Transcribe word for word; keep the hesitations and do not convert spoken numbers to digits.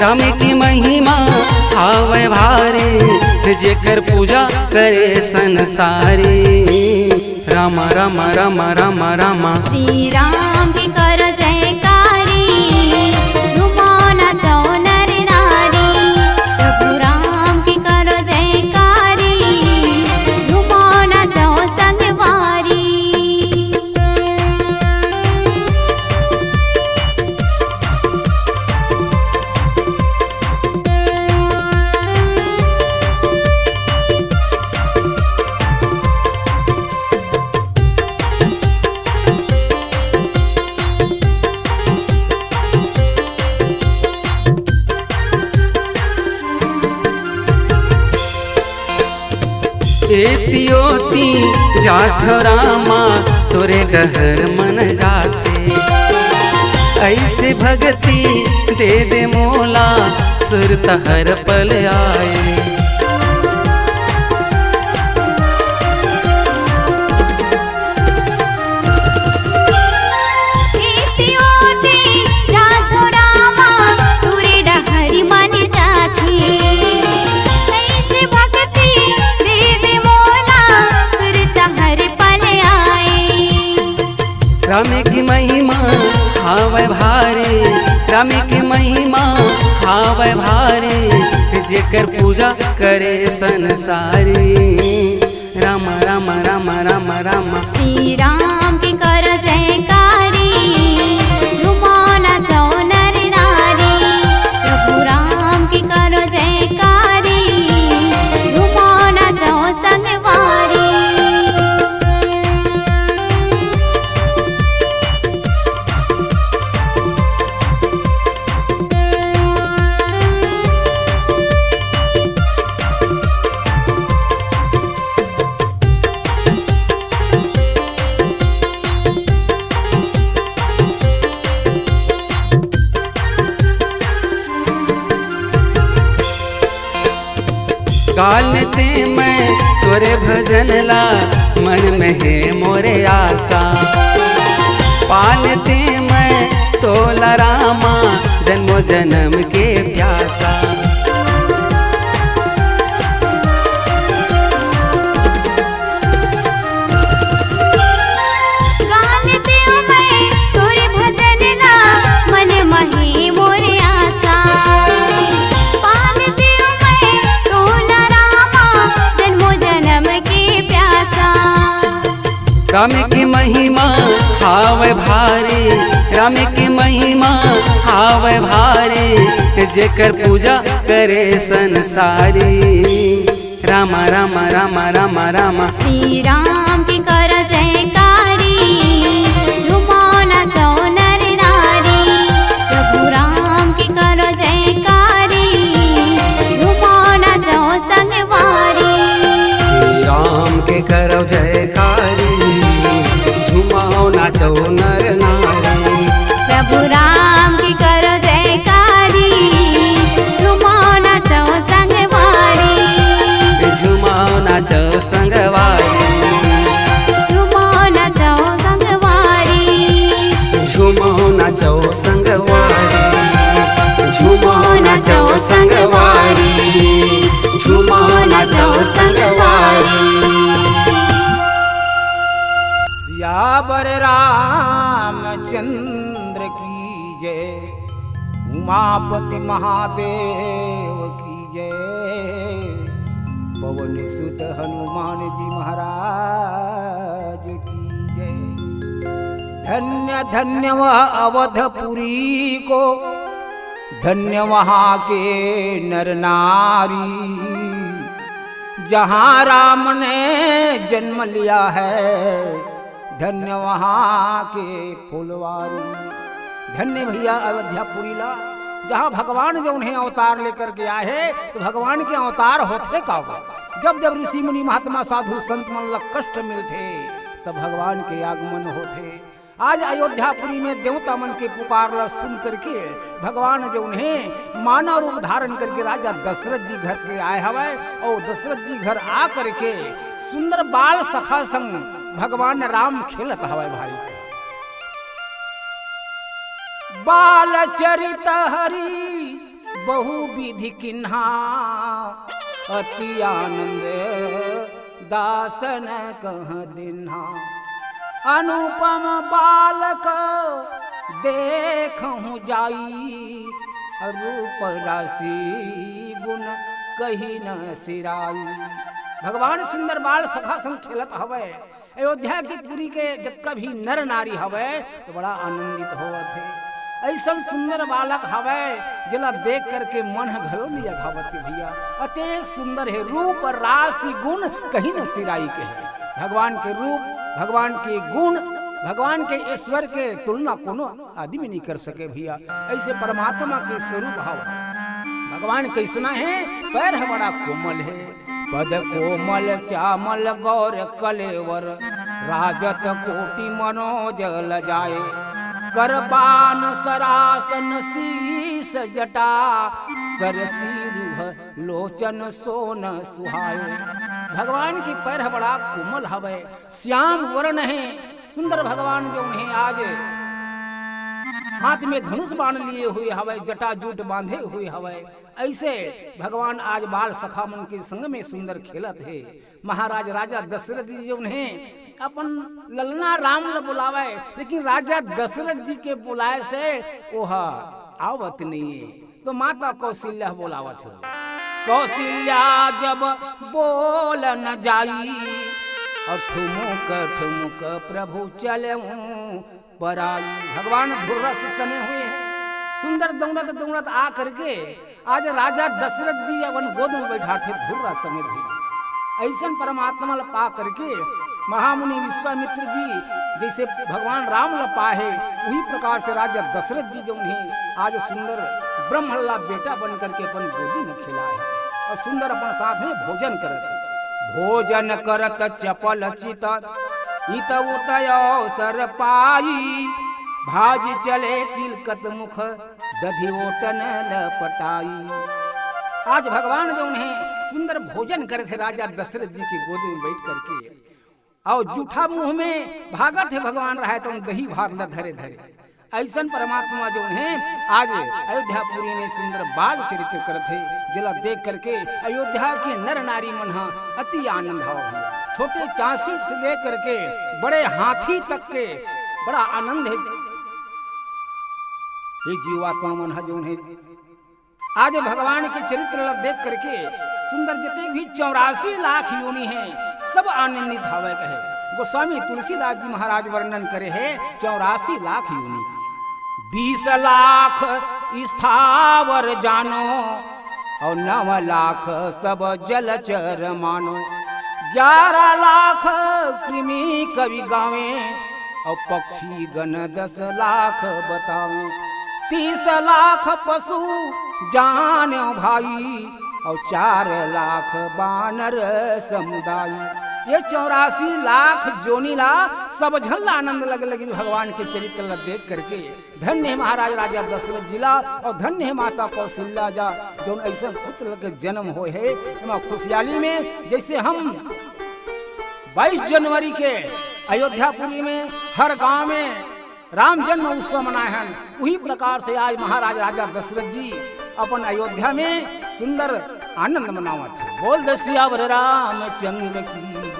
राम की महिमा हावय भारी, जेकर पूजा करे संसारी। राम, राम, राम, राम, राम। श्री राम के कर जयकारी, झूमो नाचो नर नारी। प्रभु राम के कर जयकारी, झूमो नाचो संगवारी। एति ओती जाथो रामा, तोरे डहर मन जाथे। अइसे भगती दे दे मोला, सुरता हर पल आए। एति ओती जाथो रामा, तोरे डहर मन जाथे। अइसे भगती दे दे मोला, सुरता हर पल आए। राम की महिमा हावय भारी, राम की महिमा हावय भारी, जेकर पूजा करे संसारी। राम, राम, राम, राम, राम। श्री राम के कर जयकारी, झूमो नाचो नर नारी। प्रभु राम के कर जयकारी, झूमो नाचो संगवारी। काल ते मैं तोरे भजन ला, मन में हे मोरे आशा। पाल ते मैं तोला रामा, जन्मो जन्म के प्यासा। काल देव मैं तोरे भजन ला, मन महे मोर आशा। पाल देव मैं तोला रामा, जन्मो जन्म के प्यासा। राम की महिमा हावय भारी, राम की महिमा हावय भारी, जेकर पूजा करे संसारी। राम, राम, राम, राम, राम। श्री राम के कर जयकारी, झूमो नाचो नर नारी। प्रभु राम के कर जयकारी, झूमो नाचो संगवारी। श्री राम के करो जयकारी, झूमो नाचो नर नारी। प्रभु राम के करो जयकारी, झूमो नाचो संगवारी। झूमो नाचो संगवारी। झूमो नाचो संगवारी। झूमो नाचो संगवारी। झूमो नाचो संगवारी। झूमो नाचो संगवारी। सियावर रामचंद्र की जय, उमापति महादेव की जय, पवन सुत हनुमान जी महाराज की जय। धन्य धन्य वह अवधपुरी को, धन्य वहाँ के नर नारी, जहाँ राम ने जन्म लिया है, धन्य वहाँ के फुलवारी। धन्य भैया अयोध्यापुरी ला, जहाँ भगवान जौन हे अवतार लेकर के आए हे, तो भगवान के अवतार होथे का बा? जब जब ऋषि मुनि महात्मा साधु संत मन ला कष्ट मिलथे, तब भगवान के आगमन होथे। आज अयोध्यापुरी में देवता मन के पुकार ला सुन करके भगवान जौन हे मानव रूप धारण करके राजा दशरथ जी घर के आए हवय, और दशरथ जी घर आ करके सुंदर बाल सखा संग भगवान राम खेलत हवय भाई। बाल चरित हरि बहु विधि किन्हा, अति आनंद दासन कह दिन्हा। अनुपम बालक देखहु जाई, रूप राशि गुण कही न सिराई। भगवान सुंदर बाल सखा संग खेलत हवय। अयोध्या के पुरी के जतका भी नर नारी हवय, तो बड़ा आनंदित होवत हे। अइसन सुंदर बालक हवय, जेला देख करके मन ह घलो नइ अघावत हे भैया। अतेक सुंदर हे, रूप राशि गुण कही न सिराई कहे। भगवान के रूप, भगवान के गुण, भगवान के ऐश्वर्य के तुलना कोनो आदमी नइ कर सके भैया। अइसे परमात्मा के स्वरूप हव। भगवान कइसना हे? पैर ह बड़ा कोमल हे। पद कोमल श्यामल गौर कलेवर, राजत कोटि मनोज लजाए। कर बान सरासन शीस जटा, सरसी रुह लोचन सोन सुहाए। भगवान के पैर ह बड़ा कोमल हवय, श्याम वर्ण हे। सुंदर भगवान जउन हे आज हाथ में धनुष बाण लिए हुए हवय, जटाजूट बांधे हुए हवय। अइसे भगवान आज बाल सखा मन के संग में सुंदर खेलत हे। महाराज राजा दशरथ जी जउन हे अपन ललना राम ल बुलावय, लेकिन राजा दशरथ जी के बुलाए से ओह आवत नइये। तो माता कौशल्या बोलावत हे। कौशल्या जब बोलन जाई, अउ ठुमुक ठुमुक प्रभु चलउँ पराई। भगवान धुर्रा से सने हुए हे। सुंदर दउड़त दउड़त आ करके आज राजा दशरथ जी अपन गोद में बइठारथे धुर्रा समेत हुए। अइसन परमात्मा ल पा करके महामुनि विश्वामित्र जी जइसे भगवान राम ल पाए हे, उही प्रकार से राजा दशरथ जी जउन हे आज सुंदर ब्रह्म ला बेटा बन करके अपन गोदी में खिलाए हे अउ सुंदर अपन साथ में भोजन करत हे। भोजन करत चपल चित इत उत अवसर पाई, भाजि चले किलकत मुख दधि ओटन लपटाई। आज भगवान जउन हे सुंदर भोजन करत हे राजा दशरथ जी के गोदी में बइठ करके, अउ जूठा मुंह में भागत हे भगवान रहय त दही भात ल धरे धरे। अइसन परमात्मा जउन हे आज अयोध्यापुरी में सुंदर बाल चरित्र करत हे, जेला देख करके अयोध्या के नर नारी मन ह अति आनंद हवय भैया। छोटे चांसू से लेकर के बड़े हाथी तक के बड़ा आनंद हे। ये जीवात्मा मन ह जउन हे आज भगवान के चरित्र ला देख करके सुंदर जतेक भी चौरासी लाख योनि हे, सब आनंदित हवय कहे। गोस्वामी तुलसीदास जी महाराज वर्णन करे हे चौरासी लाख योनि। बीस लाख स्थावर जानो, अउ नव लाख सब जलचर मानो। ग्यारह लाख कृमि कवि गावे, अउ पक्षी गण दस लाख बतावे। तीस लाख पशु जान्यो भाई, अउ चार लाख बानर समुदाय। ये चौरासी लाख जोनी ला सब झन ला आनंद लगे लगिस भगवान के चरित्र ला देख करके। धन्य हे महाराज राजा दशरथ जी ला अउ धन्य हे माता कौशल्या जा, जउन अइसन पुत्र के जन्म होए हे। एमा खुशियाली में जइसे हम बाईस जनवरी के अयोध्यापुरी में हर गांव में राम जन्म उत्सव मनाए हन, उही प्रकार से आज महाराज राजा दशरथ जी अपन अयोध्या में सुंदर आनंद मनावत हे। बोल दे सियावर रामचंद्र की